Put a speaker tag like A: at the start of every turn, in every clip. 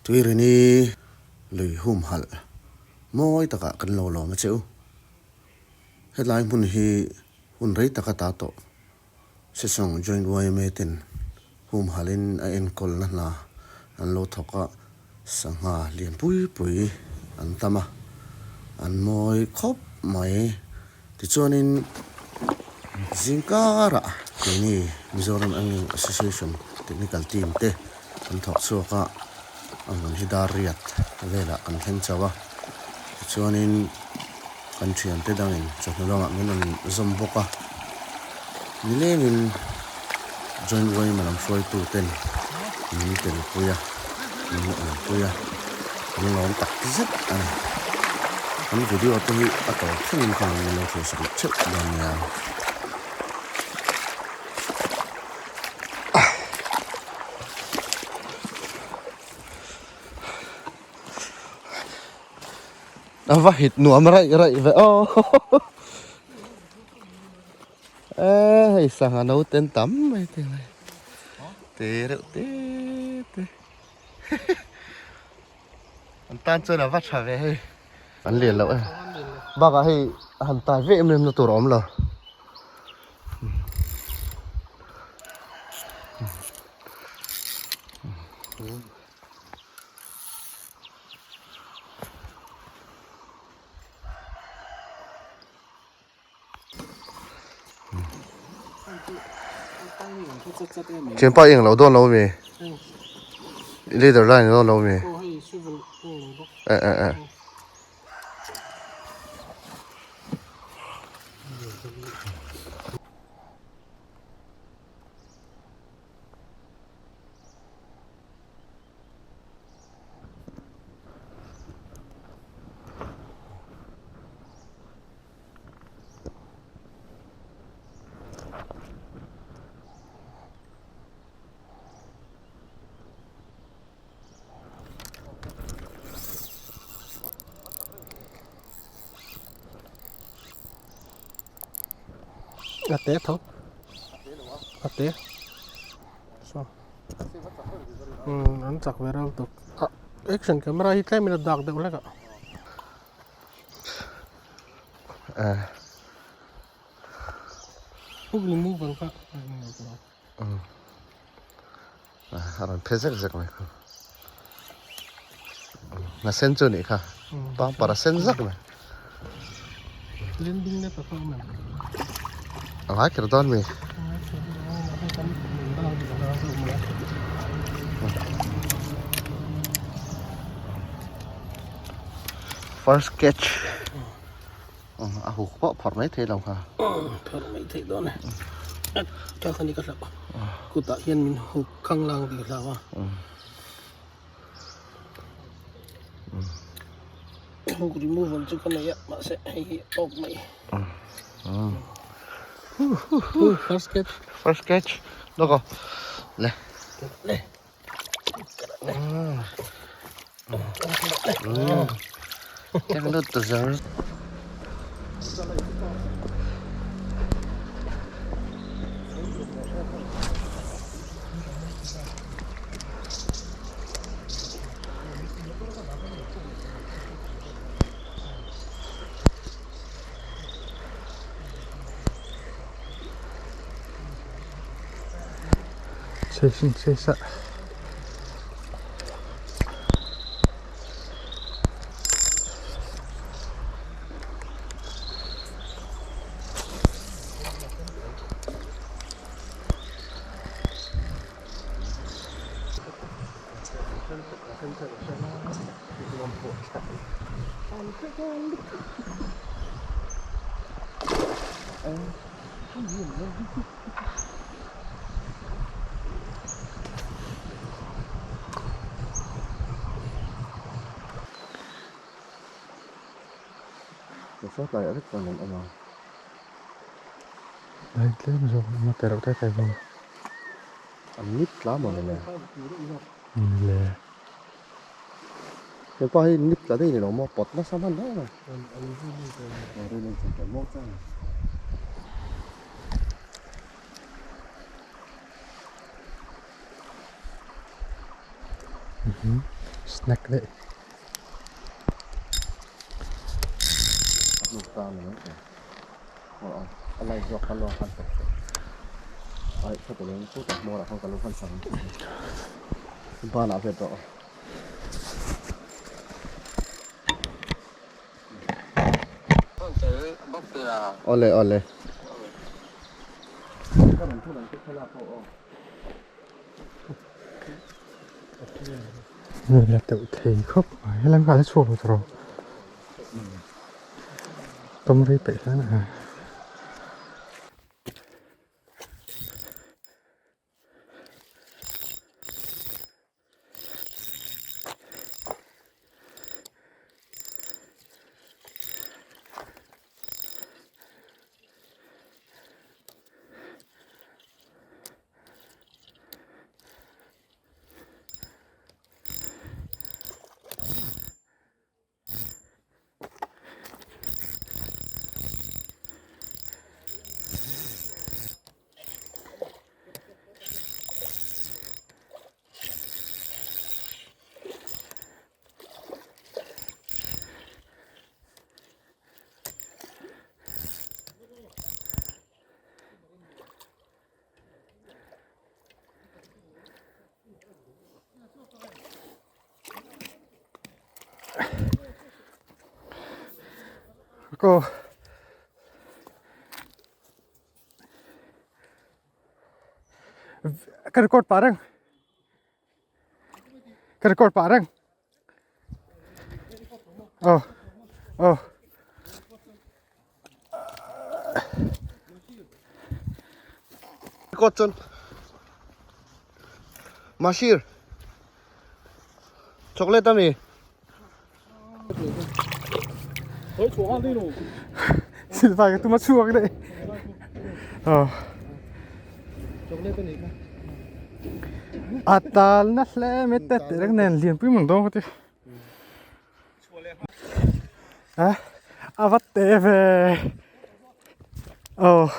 A: Tuirini lui humhalh mawi takah kan lo lawm a che u. Hetlai hmun hi hun rei taka ta tawh Sesawng Joint yma ten humhalhin a enkawlna hna an lo thawk a, sangha lian pui pui an tam a, an mawi khawp mai. Tichuanin zingkarah keini Mizoram Angling Association Technical Team te kan thawk chhuak a, a hmun hi dar riat velah kan thleng chauh a. Tichuanin kan thiante dangin chawhnu lamah min rawn zawm bawk a, nilengin Joint Yma lam hruaitu ten min telpui a, min awmpui a, kan lawm tak zet a ni. Kan video te hi a tawp thlengin khan min lo hrilhsak leh theuh dawn nia.
B: A va hit nuam raih raih ve aw e hei sangha no ten tam mai te mai te reuh te te an tan chuan a va tha ve hei an lian loh e bakah hei a han tai ve em em na tur a awm lo. Thianpa i englo dawn lo mi? Leader line dawn lo mi? Eh eh eh.
C: A te tho a te so an chak ve reuh tuk ah action camera hi tlem in a dak deuh hlek a. Hook removal kha
B: a rawn phe zek zek mai kha a sen chu anih kha pangpar a sen zak mai
C: landing net a kha awm em
B: a ngai kher dawn mi first catch a huk pawh phawrh mai thei lo kha
C: phawrh mai thei dawn e ka kha ni ka hlauh kutah hian min huk khang lang tih ka hlau a hook removal chu ka nei a mahse hei hi awk mai first catch
B: first catch lawk aw le
C: le Dai tlem zawk a te reuh te te hlawm.
B: An nip tla maw ni le?
C: Le.
B: Hepa hi nip tla daih ni lo maw pawt nasa hman daih mai.
D: Snack daih.
B: Awle awle.
D: La teuh thei khawp mai helai kha a la chhuak lo tawh tawm rei peih hle mai. Ko ka record pah reng ka record pah reng oh oh
B: Record chuan Mashir Chocolate ami
D: Silva ka tuma chhuak daih oh a tal na hle mai te teh reng nen lianpui mang dawn ka ti a a va te ve oh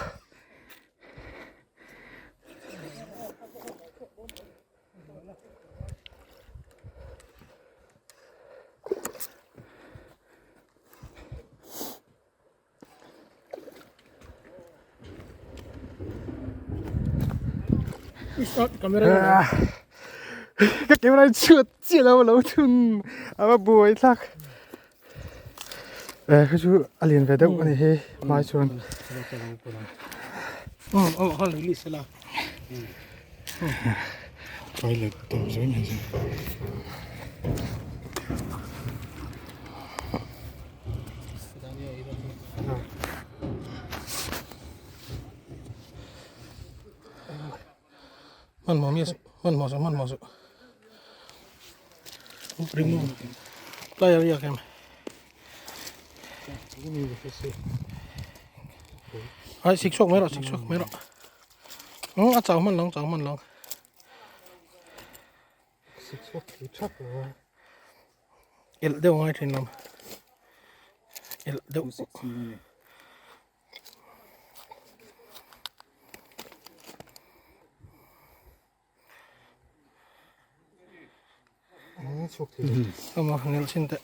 D: Ka camera in chhuat chiah lo lo thun a va buai thlak eh khi chu a lian ve deuh a ni hi hmai chuan toilet dawr zawng mai chu.
C: Hmanhmawh miah suh hmanhmawh suh hmanhmawh suh remove plier a riak em ai sik chhuak mai rawh sik chhuak mai rawh a chau hman lo chau hman lo. Elh deuh ngai thin lam elh deuh Ama nel chin teh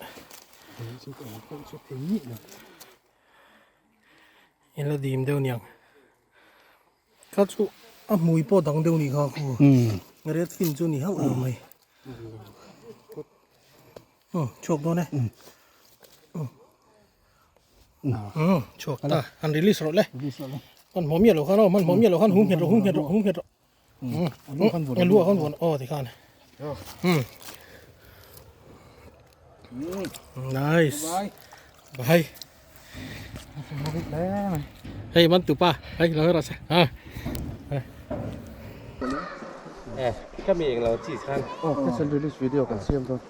C: ila dim deuh niang Kha chu a hmui pawh dang deuh ni kha khu red fin chu ni hauh lo mai chhuak dawn e chhuak ta han release rawh le man hmuh miah lo khan aw man hmuh miah lo khan hum nghet rawh hum nghet rawh hum nghet rawh a lu ah khan vawn aw tikhan nice bye Hei man tu pa hei lo rawh se ha
E: Eh ka mi eng lo chi khan
B: Oh ka sel release video kan siam dawn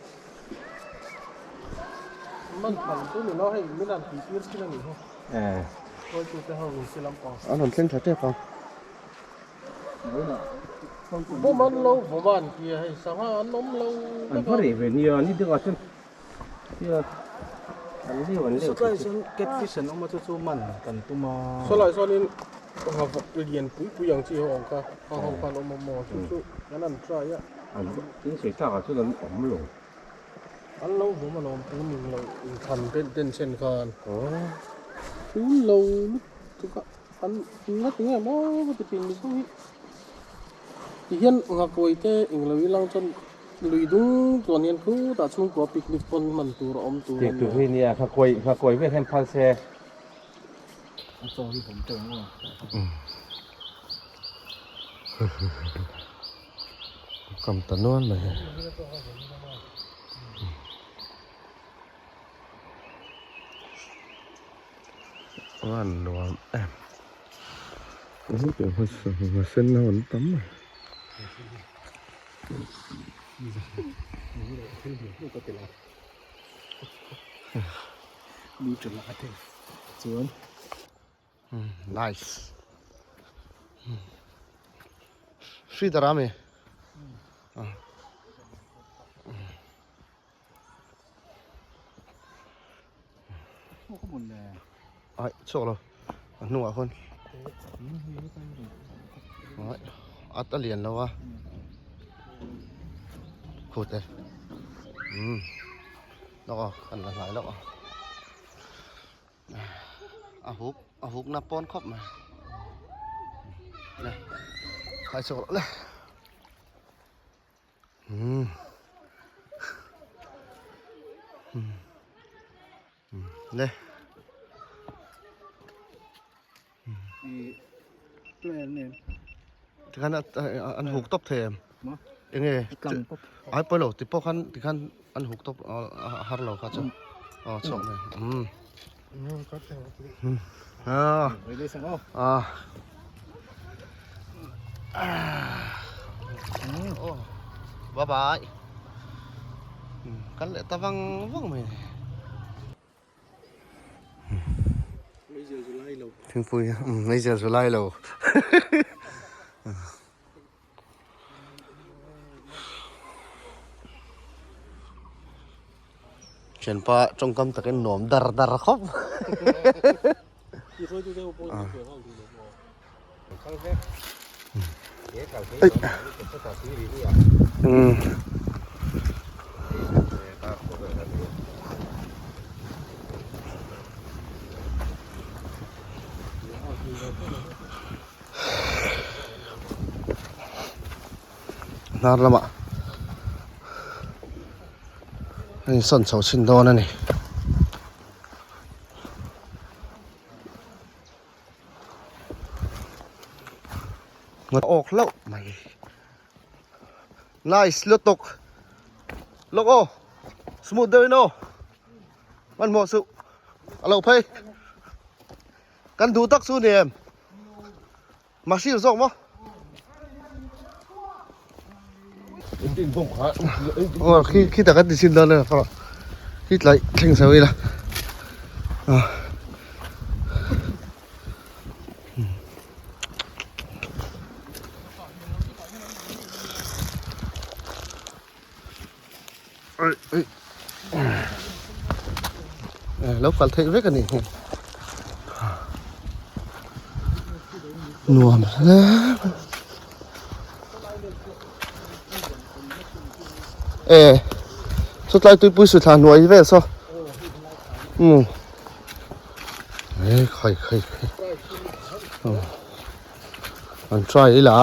C: Man phal chu ni lo hei min an tih tir thin a ni hi
E: Eh
C: khawi tu te ho in si lampang
B: an rawn thleng tha tep ang
C: Bawm an lo vawm a an ti a hei sangha an awm lo
E: An va reh ve nia ni deuh ah chuan
F: Satlai chuan catfish an awm a chu chu man kan tum a.
C: Sawlai chuanin nghavawk lian pui pui ang chi ho ang kha a ho khan awm awm maw chu chu kan han try a.
E: An in sawi tlak ah chuan an awm lo.
C: An lo vawm alawm tun in lo inthlan den den chen khan tul lo lutuk a an nga ti nge maw ka ti thin mizo hi ti hian ngakawi te englo ilang chuan lui dung chuan hian khutah chhungkua picnic pawn hman tur a awm tur a
E: nia. Hi nia ngakawi ngakawi vel hian phal se.
F: A chaw hi vawm teuh ang aw.
B: Kam ta nual mai hei. Van nuam em. Hei sen ho an tam mai. Nice. Sri Darami. Ai, chhuak lo. A hnungah khawn. Ai, at a lian lo a. Khut e. Um. Lawk a, kan la hlai lawk a. A huk, a huk na pawn khawp mai. Nè. Khai chhuak lo le. Um. Um. Le. Tikhan an huk tawp thei em? Enge? Ai pawi lo ti pawh khan tikhan an huk tawp a har lo kha chu. Aw chhuak mai. Um. Ah. Ah. Oh. Bye bye. Kan leh ta vang vang mai. Thingpui meizial zu lai lo. Thianpa tawngkam takin nuam dar dar khawp. Hnar lamah a insawn chho chhin dawn a ni. Ngawt awk hlauh mai nice lutuk lawk aw smooth deuh in aw hmanhmawh suh a lo phei kan duh tak chu ni em mahsir zawk maw aw khi khi tak an ti chin dawn a khi tlai thleng chho ila ah. Lo kal theih vek a ni hi nuam hle e chawtlai tuipui su thla hnuai vel saw umm e khai khai khai an try ila.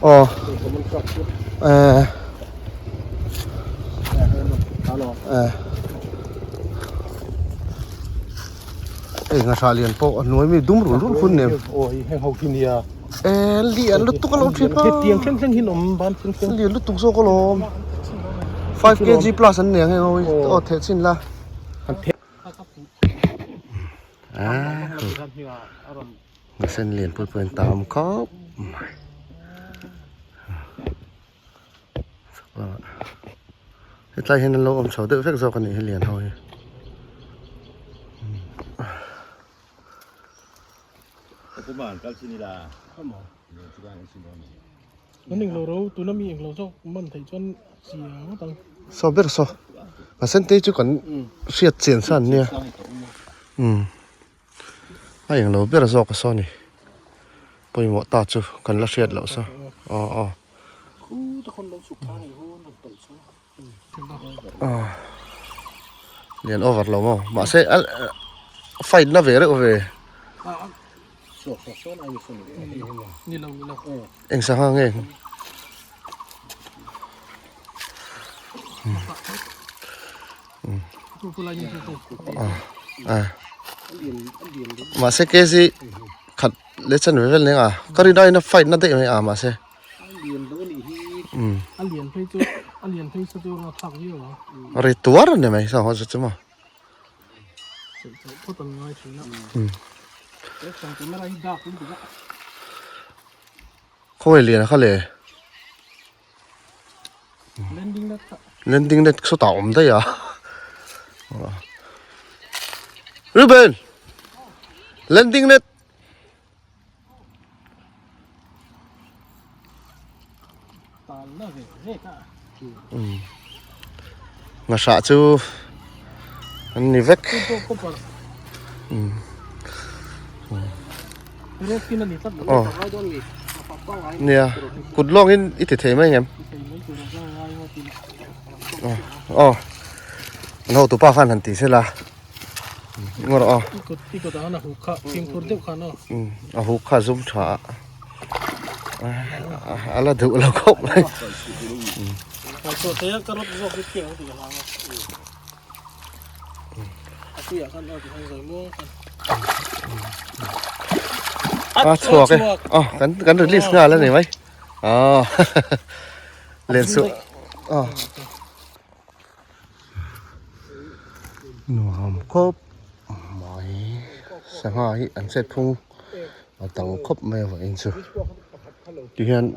B: Aw eh eh hei ngahra lian pawh a hnuai mi dum rul rul hun nem eh lian lutuk a lo thin a lian lutuk zawk alawm 5 kg plus an nei ang heng ho hi aw theh chhin la. Sen lian pui pui an tam khawp mai hetlai hian an lo awm chho deuh vek zawk a nih hi lian ho hi. Saw ber saw a sen te chu kan hriat chian sa an nia umm a englo ber zawk a saw a ni. Pawimawh ta chu kan la hriat loh sa. Aw aw. Lian over lo maw? Mahse a fight na ve reuh ve. Eng sangha nge? Mahse kg khat leh chen ve vel nen a ka rin aiin a fight na daih mai a mahse. Ri tuar a ni mai saw chu chu maw. Khawi lian kha le. Landing net sawtah awm daih a. Ruben! Landing net! Ngahra chu an ni vek. Aw nia kut lawng in i ti thei mai ngem aw an hotu pa khan han ti sela ngaw rawh aw a huk kha zum tha a a la duh lo khawp mai. A chhuak e aw kan kan release nghal a ni mai aw len suh aw nuam khawp mai sangha hi an chet phung a dang khawp mai avangin chu tihian.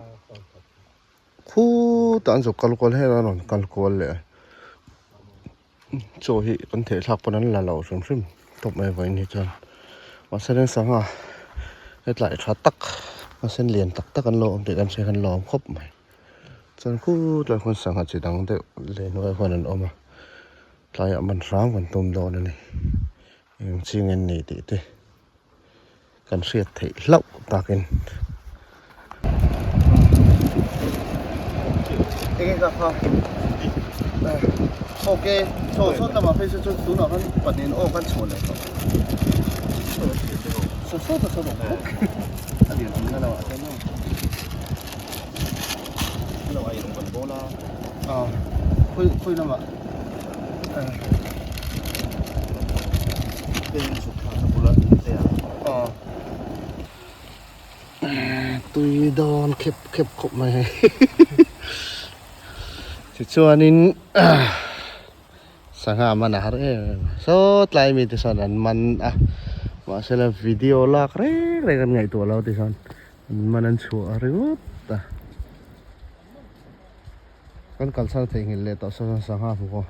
B: Khutah an zuk kal kual her a rawn kal kual leh a chaw hi kan theh thlak pawn an la lo hrim hrim tawp mai vawiin hi chuan mahse reng sangha hetlai tha tak a sen lian tak tak an lo awm tih kan hria khan lawm khawp mai chuan khutlai khuan sangha chi dang deuh leh hnuaiah khuan an awm a tlaiah man hram kan tum dawn a ni eng ching an ni tih te. Kan hriat theih hlauh takin. Enge ka kha Ok chaw sawt lamah phei chu chuan tunah khan panin aw kan chhuah leh tawh. Saw sawt a sawt awm bawk. A lian awm na lamah chuan aw.
E: Lo ai rawng kan bawl a.
B: Aw khawi khawi lamah. Tui dawn khep khep khawp mai hei tichuanin sangha man a har em em a saw tlai mi te sawn an man a mahse la video lak reng reng an ngaihtuah lo tichuan an man an chhuah ringawt a. Kan kalsan theihnghilh leh tawh sawn sangha hmu khaw.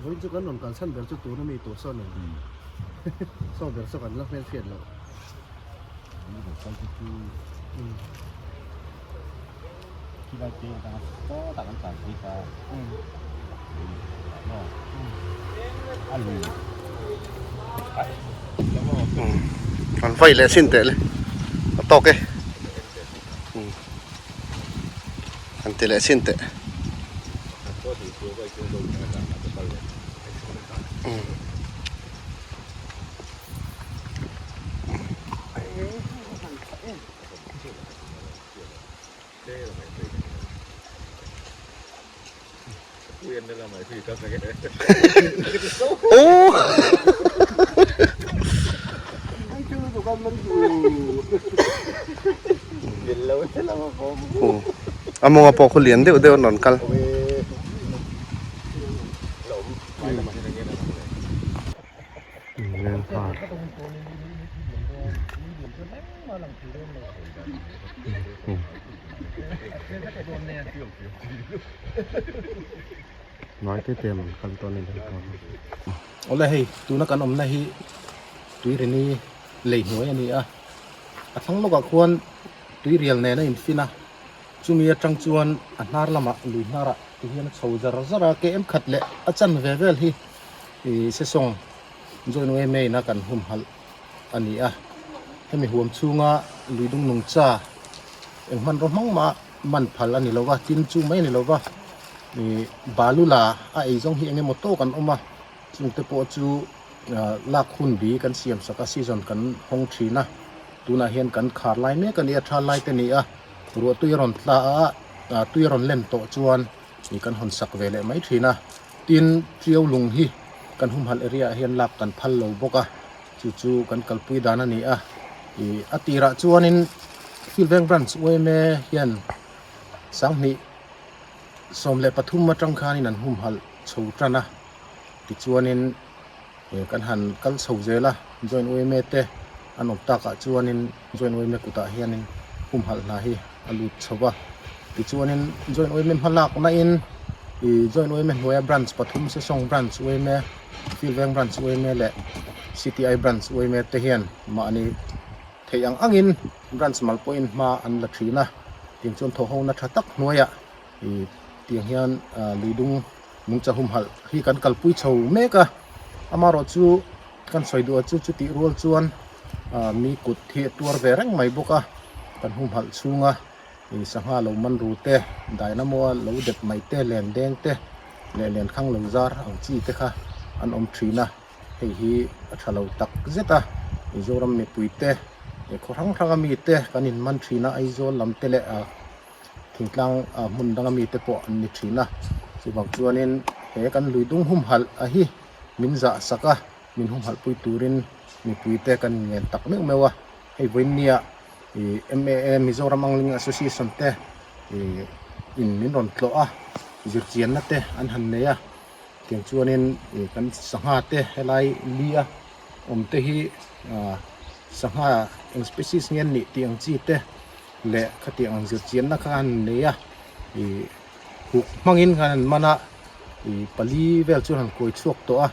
B: Vawiin chu kan rawn kalsan ber chu tuna mi tur sawn a ni. Saw ber saw kan la hmelhriat loh. An vai leh sin teh le a tawk e an ti leh sin teh. A mawnga pawh khu lian deuh deuh an rawn kal. Nói tới tiền kal tawn a ni.
F: Awle hei tuna kan awmna hi tuirini lei hnuai a ni a, a thlang lawkah khuan tuirial nen a infin a, chumi atang chuan a hnar lamah lui hnarah ti hian a chho zar zar a, km khat leh a chan ve vel hi ih sesawng join yma in a kan humhalh a ni a, hemi huam chhunga lui dung nungcha eng hmanraw hmang mah man phal a ni lo va, tin chu mai a ni lo va, ih balu la a ei zawng hi eng emaw tawk an awm a, chung te pawh chu lak hun bi kan siam sak a season kan hawng thin a, tunah hian kan khar lai mek a ni a, thal lai te ni a, ruah tui a rawn tla a, tui a rawn len tawh chuan ih kan hawn sak ve leh mai thin a, tin tiau lung hi kan humhalh area ah hian lak kan phal lo bawk a. Chu chu kan kalpui dan a ni a, ih a tirah chuanin Field Bank Branch yma hian sanghnih 13 atang khanin an humhalh chho tan a, tichuanin ih kan han kal chho zel a, joint yma te an awm takah chuanin joint yma kutah hianin humhalh hna hi a lut chho va, tichuanin joint yma hma lakna in ih joint yma hnuaia branch pathum Sesawng branch yma. Field Veng Branch yma leh CTI Branch yma te hian mahni theih ang angin branch mal pawhin hma an la thin a, tiang chuan thawhhona tha tak hnuaiah ih tiang hian luidung nungcha humhalh hi kan kalpui chho mek a, amaherawh chu kan sawi duh a chu chutih rual chuan mi kut hi a tuar ve reng mai bawk a, kan humhalh chhunga ih sangha lo man ru te, dynamo a lo dep mai te, len deng te. leh lenkhang lo zar ang chi te kha an awm thin a, hei hi a tha lo tak zet a, Mizoram mipui te leh khaw hrang hrang a mi te kan in man thin a, Aizawl lam te leh ah thingtlang ah hmun dang a mi te pawh an ni thin a, chuvang chuanin he kan lui dung humhalh a hi min zah sak a, min humhalh pui turin mipui te kan in ngen tak meuh meuh a, hei vawiinnia ih MAA Mizoram Angling Association te ih in min rawn tlawh a zirchianna te an han nei a tiang chuanin ih kan sangha te helai li a awm te hi ah sangha eng species nge an nih tih ang chi te leh khatiang ang zirchianna kha an nei a ih huk hmangin khan an man a ih pali vel chu an han kawi chhuak tawh a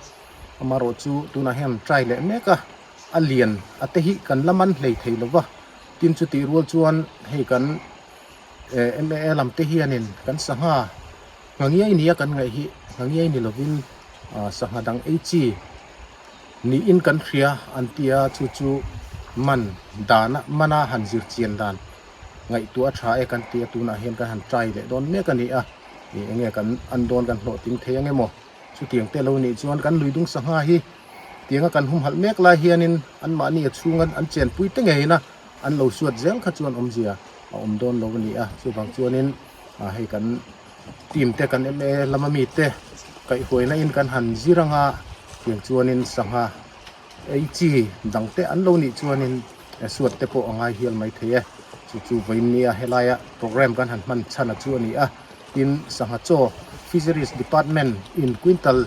F: amaherawh chu tunah hian an try leh mek a. a lian a te hi kan la man hlei thei lo va, tin chutih rual chuan hei kan eh MAA lam te hianin kan sangha nghangiai nia kan ngaih hi nghangiai ni lovin ah sangha dang ei chi niin kan hria an ti a, chu chu man dana mana han zir chian dan ngaihtuah a tha e kan ti a, tunah hian kan han try leh dawn mek a ni a, ih enge kan an dawn kan hlawhtling thei ang emaw chutiang te lo nih chuan kan lui dung sangha hi. Tianga kan humhalh mek lai hianin anmahni a chhunga an chenpui te ngeina an lo suat zel kha chuan awmzia a awm dawn lo a ni a. Chuvang chuanin hei kan team te kan MA lama mi te kaihhuaina in kan han zir anga tiang chuanin sangha ei chi dang te an lo nih chuanin suat te pawh a ngai hial mai thei e. Chu chu vawiinnia helaia program kan han hman chhan a chu a ni a. Tin, sangha chaw Fisheries Department in quintal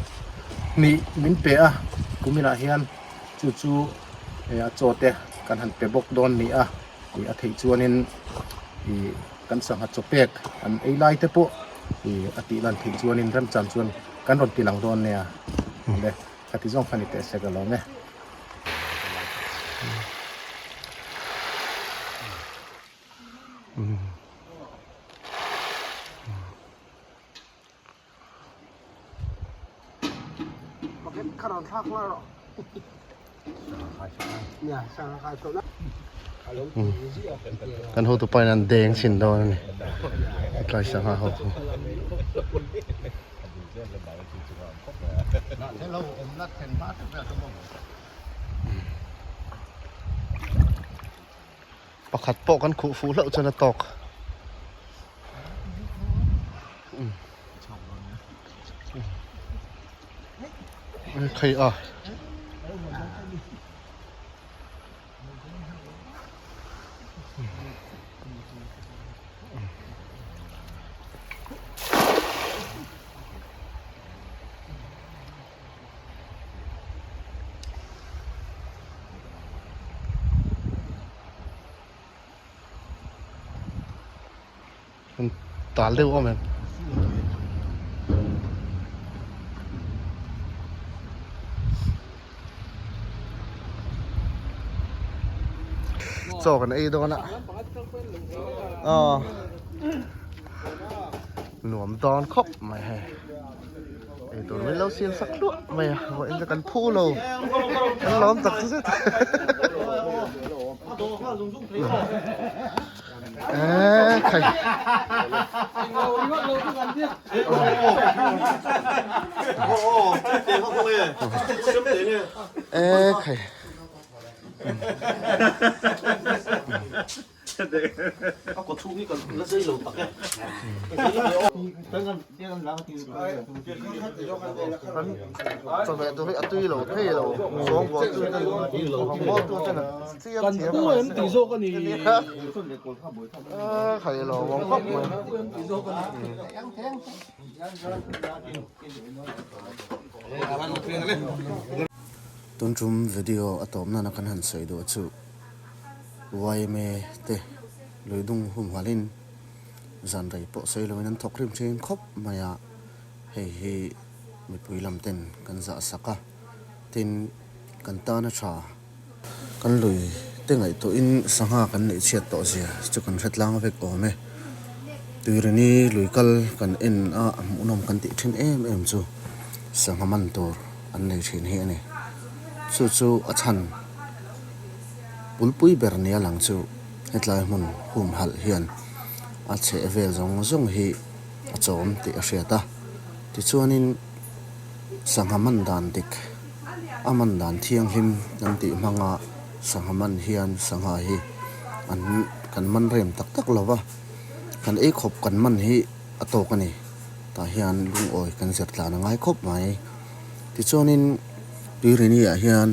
F: hnih min pe a, kuminah hian chu chu a chaw te kan han pe bawk dawn ni a, ih a theih chuanin ih kan sangha chaw pek an ei lai te pawh ih a tih lan theih chuanin remchan chuan kan rawn ti lang dawn nia le khati zawng kha ni teh se ka lawm e.
B: Kan hotu pa in an deng chhin dawn a ni tlai sangha ho khu. Pakhat pawh kan khuh fuh hlauh chuan a tawk. Khai a. Tal deuh awm em? Chaw kan ei dawn a. Aw. Nuam dawn khawp mai hei. Ei tur min lo siam sak hluah mai a. Vawiin chu kan phu lo. Kan lawm tak zet. Eee khai. Eee khai. Chawhmeh tur hi a tui lo thei lo sawng bual tu ten bual tu ten an chiam thiam
C: Kan em tih zawk a ni.
B: A khai lo vawng khawp mai.
A: Tun tum video a tawp nana kan han sawi duh chu yma te luidung humhalin zan rei pawh sawi loin an thawk rim thin khawp mai a, hei hi mipui lam ten kan zah sak a, tin kan tana tha kan lui te ngaihtuahin sangha kan neih chhiat tawh zia chu kan hre tlang vek awm e, Tuirini lui kal kan en a hmuhnawm kan tih thin em em chu sangha man tur an nei thin hi a ni, chu chu a chhan pulpui ber nia lang chu. Hetlai hmun humhalh hian a chheh vel zawng zawng hi a chawm tih a hriat a, tichuanin sangha man dan dik a man dan thianghlim kan tih hmanga sangha man hian sangha hi an kan man rem tak tak lo va, kan ei khawp kan man hi a tawk a ni tah hian lungawi kan zir tlan a ngai khawp mai, tichuanin tuirini ah hian.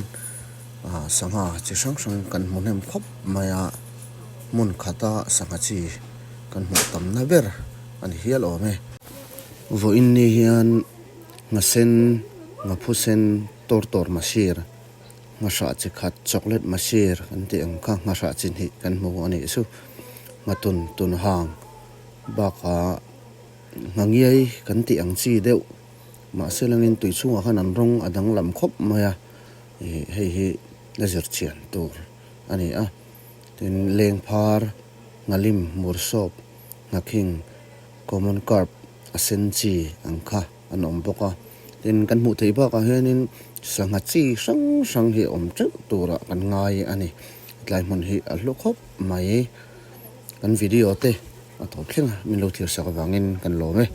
A: Sangha chi hrang hrang kan hmu hnem khawp mai a, hmun khata sangha chi kan hmuh tamna ber a ni hial awm e. Vawiin ni hian nghasen, ngaphusen, tawr tawr masir, nghahrah chi khat chocolate masir kan tih ang kha nghahrah chi hnih kan hmu a nih chu. Nghatun tun hang bakah nghangiai kan tih ang chi deuh mahse langin tui chhungah khan an rawng a danglam khawp mai a. Ih hei hi la zir chian tur a ni a, tin lengphar, nghalim, mursawp, nghakhing, common carp a sen chi ang kha an awm bawk a, tin kan hmuh theih bakah hianin sangha chi hrang hrang hi a awm teuh turah kan ngai a ni, tlai hmun hi a hlu khawp mai, kan video te a tawp thleng a min lo thlir sak avangin kan lawm e.